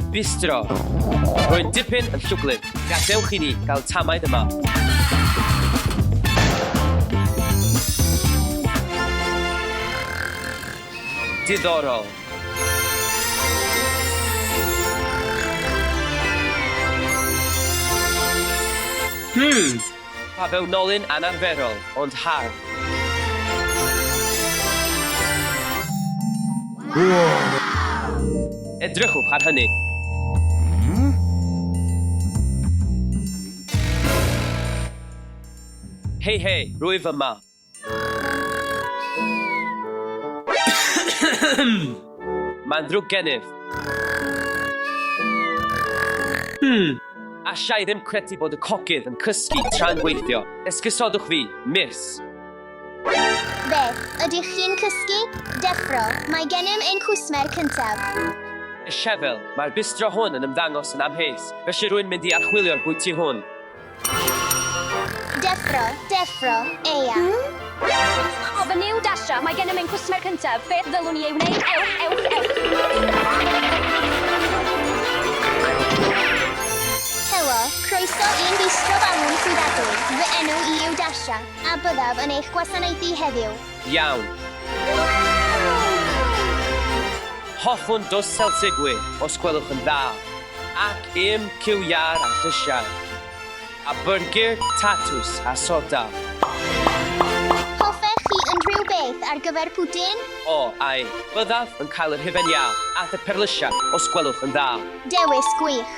Bistro. Rwy'n dipyn yn llwglyd. Gadewch i ni gael tamaid yma. Diddorol. Hmm! Pa fewnolyn anarferol, ond hardd. Edrychwch ar hynny. Hei hei, rwyf yma. Mae'n ddrwg gennyf. Hmm. Alla i ddim credu bod y cogydd yn cysgu tra'n gweithio. Esgusodwch fi, miss. Beth, ydych chi'n cysgu? Deffro, mae gennym ein cwsmer cyntaf. Eshefel, mae'r bistro hwn yn ymddangos yn amheus, felly rwy'n mynd i archwilio'r bwyty hwn. Deffro, deffro, Eia. O, fy Nuw, Dasha, mae gennym ein cwsmer cyntaf. Beth ddylwn i ei wneud? Ewch, ewch, ewch! Helo, croeso i'n bistro balŵn chwyddadwy. Fy enw i yw Dasha, a byddaf yn eich gwasanaethu heddiw. Iawn. Hoffwn dos Celtic wy, os gwelwch yn dda. Ac i'm cyw iâr a llysiau. A byrgyr, tatws a soda. Hoffech chi unrhyw beth ar gyfer pwdin? O, ai. Byddaf yn cael yr hufen iâ a the perlysiau, os gwelwch yn dda. Dewis gwych.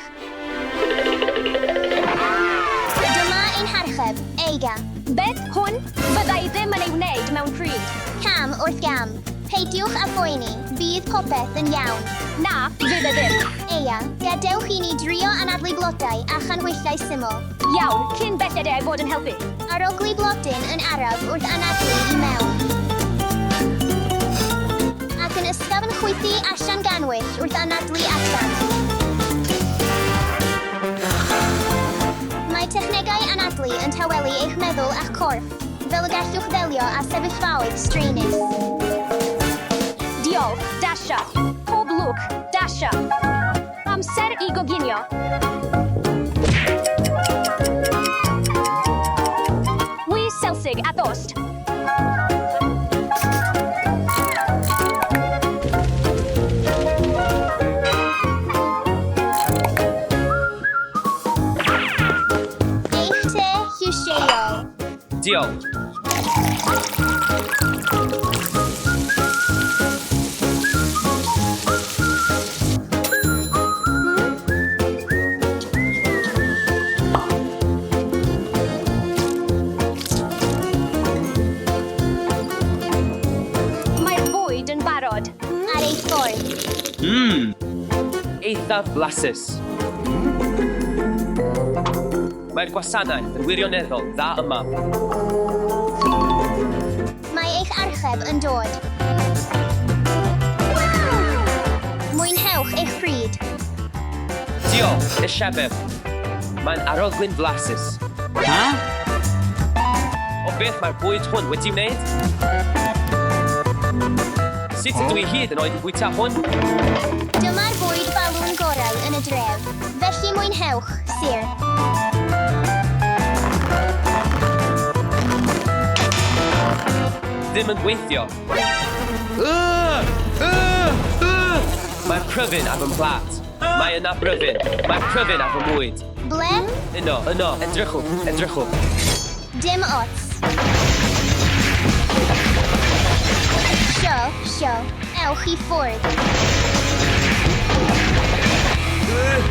Dyma ein harcheb, Eiga. Beth, hwn? Fydda i ddim yn ei wneud mewn pryd. Cam wrth gam. Peidiwch â phoeni, bydd popeth yn iawn. Na, fydd e ddim. Eia, gadewch i ni drio anadlu blodau a chanhwyllau syml. Iawn, cyn belled ei fod yn helpu. Arogli blodyn yn araf wrth anadlu i mewn. Ac yn ysgafn chwythu allan ganwyll wrth anadlu allan. Mae technegau anadlu yn tawelu eich meddwl a'ch corff, fel y gallwch ddelio â sefyllfaoedd straenus. Diolch, Dasha. Pob lwc, Dasha. Amser i goginio. Wy selsig a thost. Eich te llysieuol. Diolch. Mae'r bwyd yn barod. Ar ei ffordd. Mmm! Eithaf blasus. Mae'r gwasanaeth yn wirioneddol dda yma. Mae eich archeb yn dod. Mwynhewch eich pryd. Diolch, Eshebeb. Mae'n aroglu'n flasus. Ha? O beth mae'r bwyd hwn wedi wneud? Sut ydw i hyd yn oed yn bwyta hwn? Dyma'r bwyd balŵn gorau yn y dref, felly mwynhewch, Syr. Ddim yn gweithio. Mae'r pryfyn ar fy mhlât. Mae yna bryfyn. Mae'r pryfyn ar fy mwyd. Ble? Yno, yno, edrychwch, edrychwch. Dim ots. Sio, sio, ewch i ffwrdd.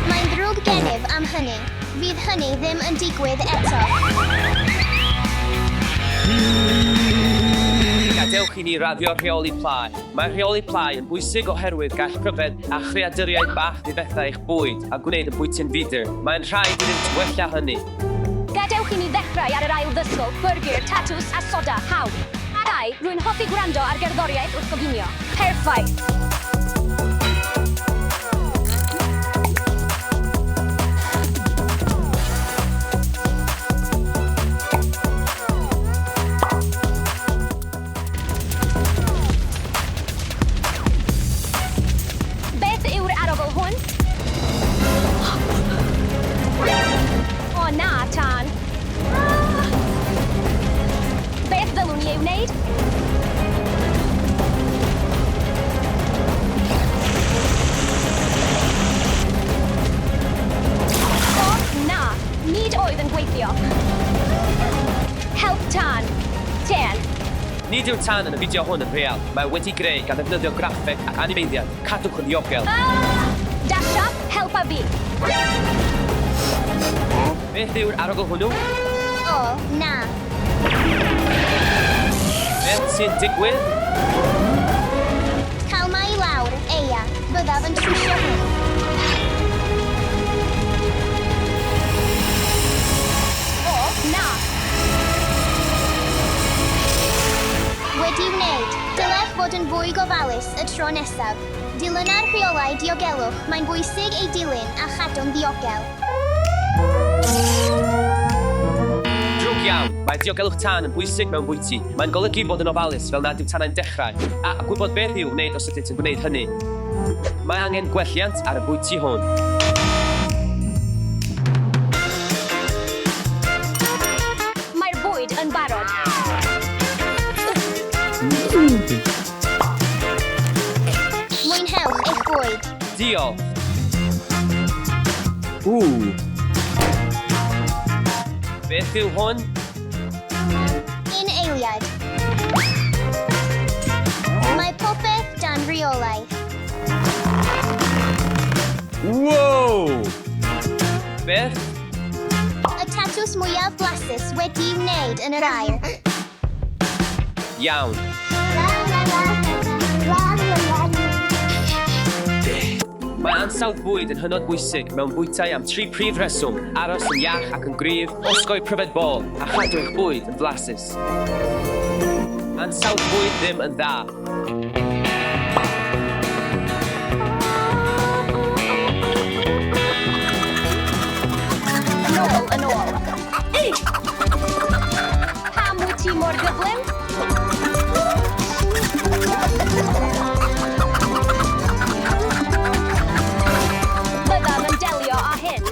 Mae'n ddrwg gennyf am hynny. Fydd hynny ddim yn digwydd eto. Gadewch i ni raddio rheoli plâu. Mae rheoli plâu yn bwysig oherwydd gall pryfed a chreaduriaid bach ddifetha eich bwyd a gwneud y bwyty'n fudr. Mae'n rhaid iddynt wella hynny. Gadewch i ni ddechrau ar yr ail ddysgl, byrgyr, tatws a soda, hawdd. Dau, rwy'n hoffi gwrando ar gerddoriaeth wrth goginio. Perffaith! Beth yw'r arogl hwn? Nid yw'r tân yn y fideo hwn yn real. Mae wedi greu gan ddefnyddio graffeg ac animeiddiad. Cadwch yn ddiogel. Ah! Dasha, helpa fi. Beth yw'r arogl hwnnw? O, na. Beth sy'n digwydd? Calma i lawr, Eia. Byddaf yn trwsio hyn. O, na. Wedi wneud. Dylech fod yn fwy gofalus y tro nesaf. Dilyna'r rheolau diogelwch, mae'n bwysig ei dilyn a chadw'n ddiogel. Drwg iawn. Mae diogelwch tân yn bwysig mewn bwyty. Mae'n golygu bod yn ofalus fel nad yw tanau'n dechrau, a gwybod beth i'w wneud os ydynt yn gwneud hynny. Mae angen gwelliant ar y bwyty hwn. Mae'r bwyd yn barod. Mwynhewch eich bwyd. Diolch. Ooh. Beth yw hwn? Un eiliad. Mae popeth dan reolaeth. Whoa! Beth? Y tatws mwyaf blasus wedi'i wneud yn yr aer. Iawn. Mae ansawdd bwyd yn hynod bwysig mewn bwytai am tri prif reswm: aros yn iach ac yn gryf, osgoi pryfed bol, a chadw eich bwyd yn flasus. Ansawdd bwyd ddim yn dda. Nôl yn ôl. Pam wyt ti mor gyflym? Byddaf yn delio â hyn.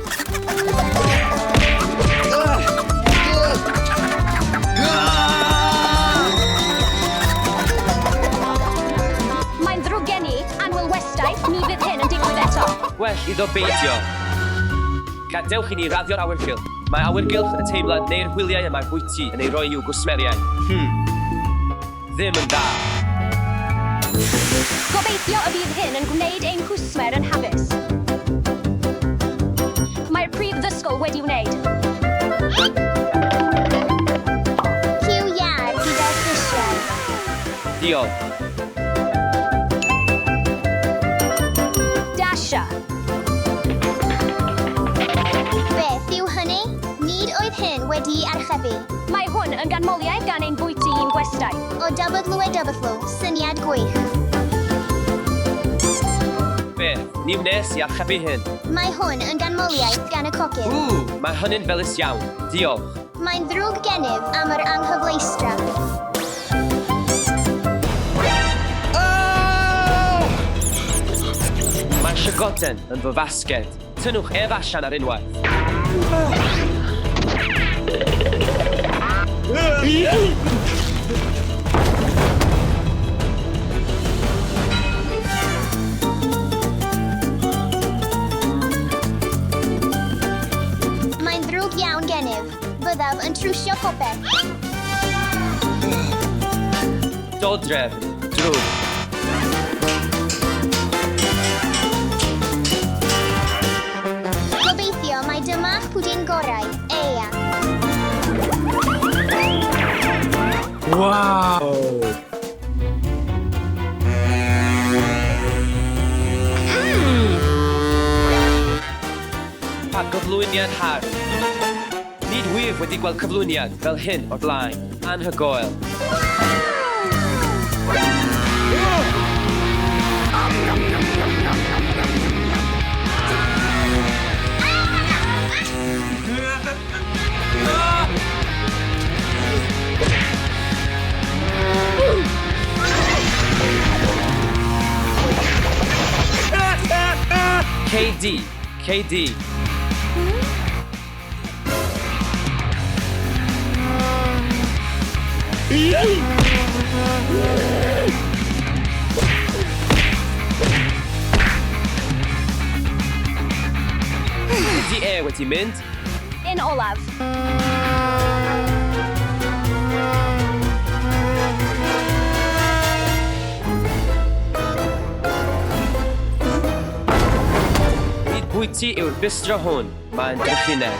Mae'n ddrwg gen i, annwyl westai, ni fydd hyn yn digwydd eto. Well iddo beidio. Gadewch i ni raddio'r awyrgylch. Mae awyrgylch yn y teimlad neu'r hwyliau y mae'r bwyty yn ei roi i'w gwsmeriaid. Ddim yn dda. Gobeithio y bydd hyn yn gwneud ein cwsmer yn hapus. Mae'r prif ddysgl wedi wneud. Cyw iâr gyda llysiau. Diolch. Dasha. Beth yw hynny? Nid oedd hyn wedi'i archebu. Mae hwn yn ganmoliaeth gan ein bwyty i'n gwestai. O WW, syniad gwych. Beth? Ni wnes i archebu hyn. Mae hwn yn ganmoliaeth gan y cogydd. Ww, mae hynny'n felys iawn. Diolch. Mae'n ddrwg gennyf am yr anghyfleustra. Mae llygoden yn fy fasged. Tynnwch ef allan ar unwaith. Mae'n ddrwg iawn gennyf. Byddaf yn trwsio popeth. Dodrefn. Drwg. Gobeithio mai dyma'ch pwdin gorau, Eia. Wow! Pa gyflwyniad hardd. Nid wyf wedi gweld cyflwyniad fel hyn o'r blaen. Anhygoel. KD. KD. Ydy e wedi mynd? Un olaf. Bwyty yw'r bistro hwn. Mae'n drychineb.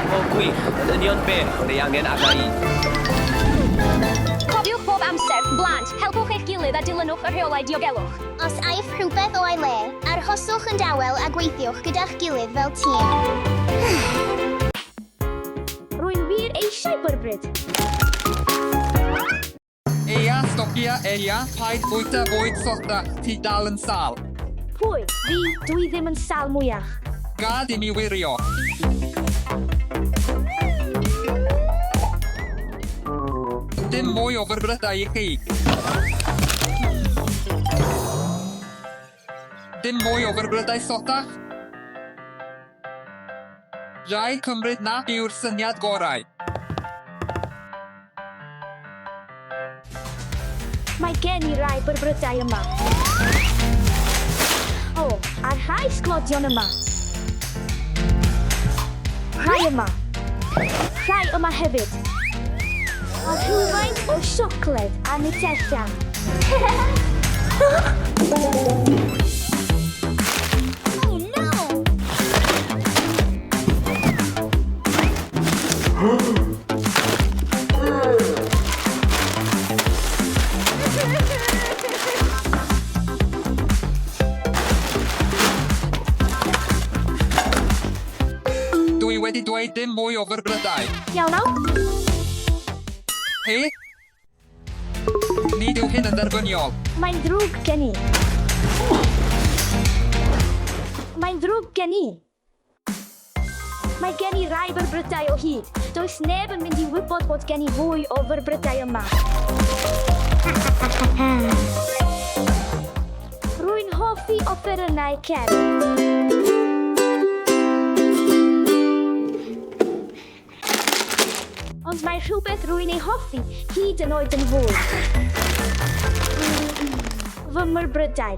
O, gwych. Yn union beth oedd ei angen arna i. Cofiwch bob amser, blant, helpwch eich gilydd a dilynwch y rheolau diogelwch. Os aiff rhywbeth o'i le, arhoswch yn dawel a gweithiwch gyda'ch gilydd fel tîm. Rwy'n wir eisiau byrbryd. Eia, stopia, Eia, paid bwyta bwyd sothach, ti dal yn sâl. Pwy? Fi? Dw i ddim yn sâl mwyach. Gad i mi wirio. Dim mwy o fyrbrydau i chi. Dim mwy o fyrbrydau sothach. Rhaid cymryd nap yw'r syniad gorau. Mae gen i rai byrbrydau yma. O, a rhai sglodion yma. Rhai yma. Rhai yma hefyd. A rhywfaint o siocled a Nutella. Oh no! Dw i wedi dweud dim mwy o fyrbrydau. Iawn nawr. He? Nid yw hyn yn dderbyniol. Mae'n ddrwg gen i. Mae'n ddrwg gen i. Mae gen i rai byrbrydau o hyd. Does neb yn mynd i wybod bod gen i fwy o fyrbrydau yma. Rwy'n hoffi offerynnau cerdd. Ond mae rhywbeth rwy'n ei hoffi hyd yn oed yn fwy. Fy myrbrydau.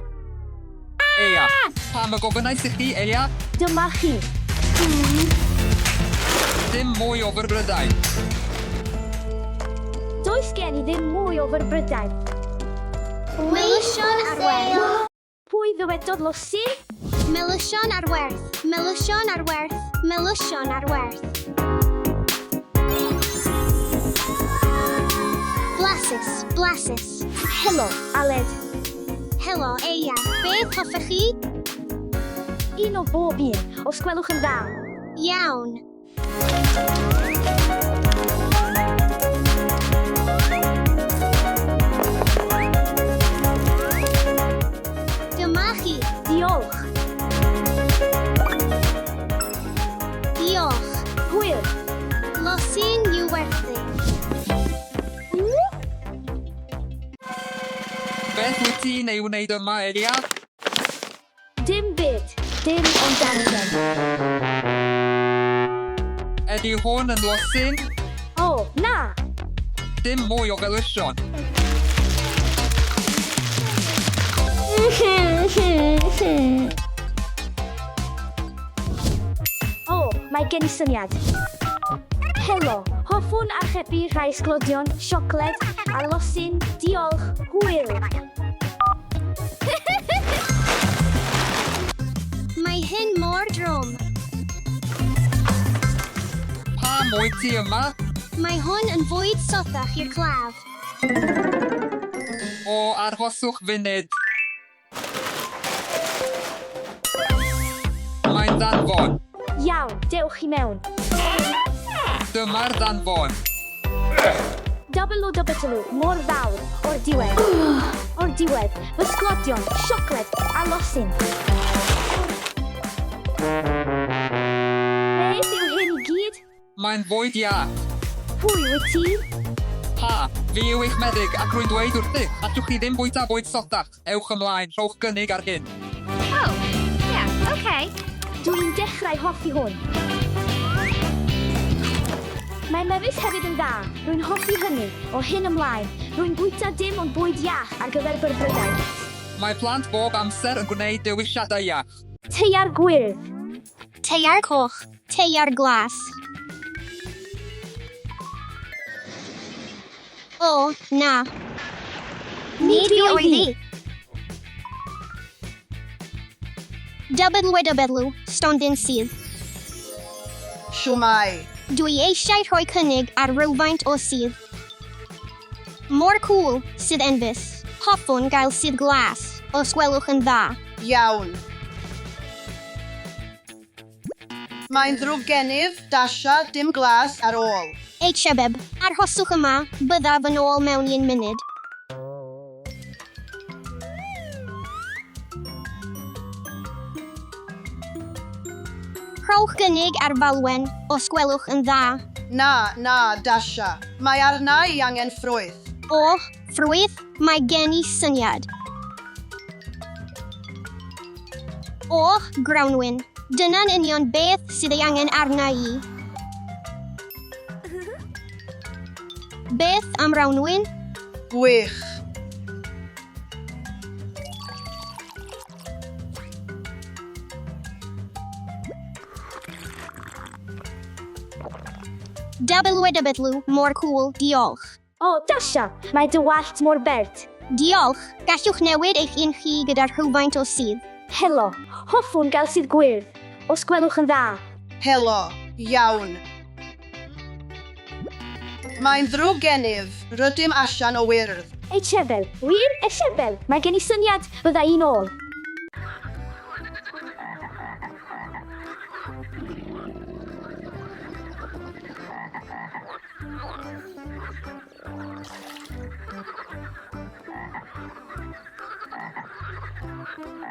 Eia, pam y gofynnais i chi, Eia? Dyma chi. Dim mwy o fyrbrydau. Does gen i ddim mwy o fyrbrydau. Melysion ar werth. Pwy ddywedodd losin? Melysion ar werth. Melysion ar werth. Melysion ar werth. Blasus, blasus. Helo, Aled. Helo, Eia. Beth hoffech chi? Un o bob un, os gwelwch yn dda. Iawn. Dyma chi. Diolch. Diolch. Hwyl. Losin i'w werthu. Beth wyt ti'n ei wneud yma, Elia? Dim byd. Dim ond darllen. Ydy hwn yn losin? O, na! Dim mwy o felysion. O, mae gen i syniad. Helo, hoffwn archebu rhai sglodion, siocled a losin, diolch, hwyl. Mae hyn mor drwm. Pam wyt ti yma? Mae hwn yn fwyd sothach i'r claf. O, arhoswch funud. Mae'n ddanfon. Iawn, dewch i mewn. Dyma'r ddanfon. Double o double mor fawr, o'r diwedd. O'r diwedd, fy sglodion, siocled a losin. Beth yw hyn i gyd? Mae'n fwyd iach. Pwy wyt ti? Ha, fi yw eich meddyg ac rwy'n dweud wrthych, allwch chi ddim bwyta bwyd sothach. Ewch ymlaen, rhowch gynnig ar hyn. Oh, yeah, okay. Dw i'n dechrau hoffi hwn. Mae mefus hefyd yn dda. Rwy'n hoffi hynny. O hyn ymlaen, rwy'n bwyta dim ond bwyd iach ar gyfer byrbrydau. Mae plant bob amser yn gwneud dewisiadau iach. Teiar gwyrdd. Teiar coch. Teiar glas. O, na. Nid fi oedd hi. WW, stondin sydd. Shwmae. Dwi eisiau rhoi cynnig ar rywfaint o sudd. Mor cŵl, sudd enfys. Hoffwn gael sudd glas, os gwelwch yn dda. Iawn. Mae'n ddrwg gennyf, Dasha, dim glas ar ôl. Eisiau, arhoswch yma, byddaf yn ôl mewn un munud. Rhowch gynnig ar falwen, os gwelwch yn dda. Na, na, Dasha. Mae arna i angen ffrwyth. O, ffrwyth, mae gen i syniad. O, grawnwin. Dyna'n union beth sydd ei angen arna i. Beth am rawnwin? Gwych. WW, mor cŵl, diolch. O, Dasha, mae dy wallt mor bert. Diolch, gallwch newid eich un chi gyda rhywfaint o sudd. Helo, hoffwn gael sudd gwyrdd, os gwelwch yn dda. Helo. Iawn. Mae'n ddrwg gennyf, rydym allan o wyrdd. Eichebel, wir, Echebel, mae gen i syniad, bydda i'n ôl.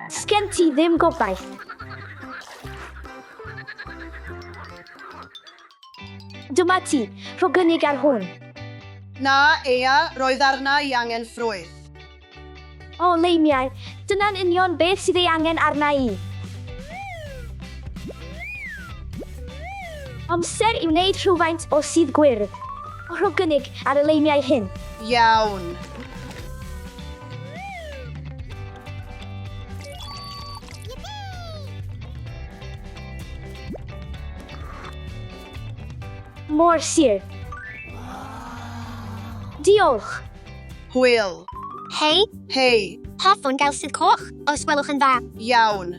Sgen ti ddim gobaith. Dyma ti, rho gynnig ar hwn. Na, Ea, roedd arna i angen ffrwyth. O, leimiau, dyna'n union beth sydd ei angen arna i. Amser i wneud rhywfaint o sudd gwyrdd. Rho gynnig ar y leimiau hyn. Iawn. Mor sur. Diolch. Hwyl. Hei, Hei. hoffwn gael sudd coch, os gwelwch yn dda. Iawn.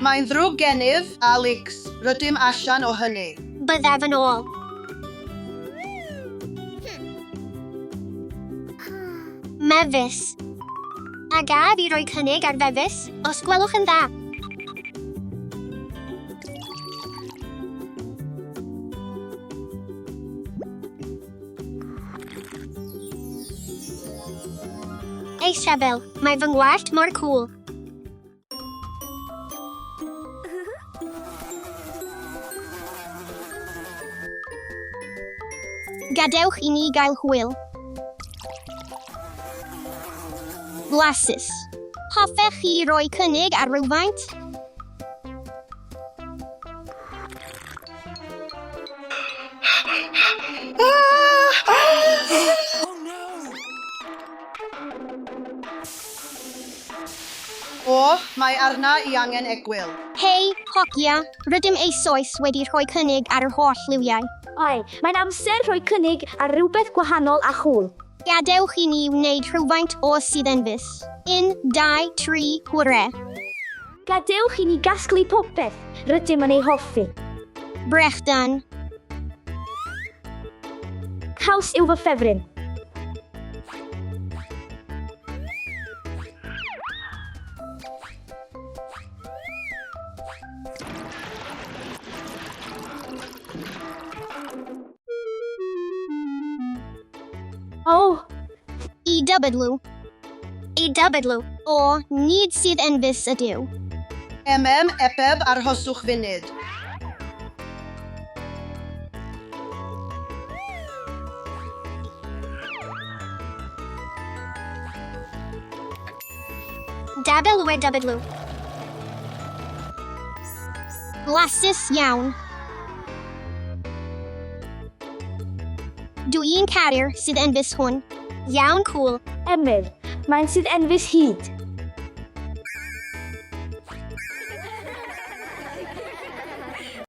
Mae'n ddrwg gennyf, Alex. Rydym allan o hynny. Byddaf yn ôl. Mefus. A gaf i roi cynnig ar fefus, os gwelwch yn dda. Eisiau, mae fy ngwallt mor cŵl. Gadewch i ni gael hwyl. Blasus. Hoffech chi roi cynnig ar rywfaint? O, mae arna i angen egwyl. Hei, hogia, rydym eisoes wedi rhoi cynnig ar yr holl liwiau. Oi, mae'n amser rhoi cynnig ar rywbeth gwahanol a chŵl. Gadewch i ni wneud rhywfaint o sudd enfys. 1, 2, 3, hwre. Gadewch i ni gasglu popeth rydym yn ei hoffi. Brechdan. Caws yw fy ffefryn. O, EW. EW. O, nid sudd enfys ydyw. MM, Ebeb, arhoswch funud. WW. Blasus iawn. Dw i'n caru'r sudd enfys hwn. Iawn cŵl. Emyr, mae'n sudd enfys hud.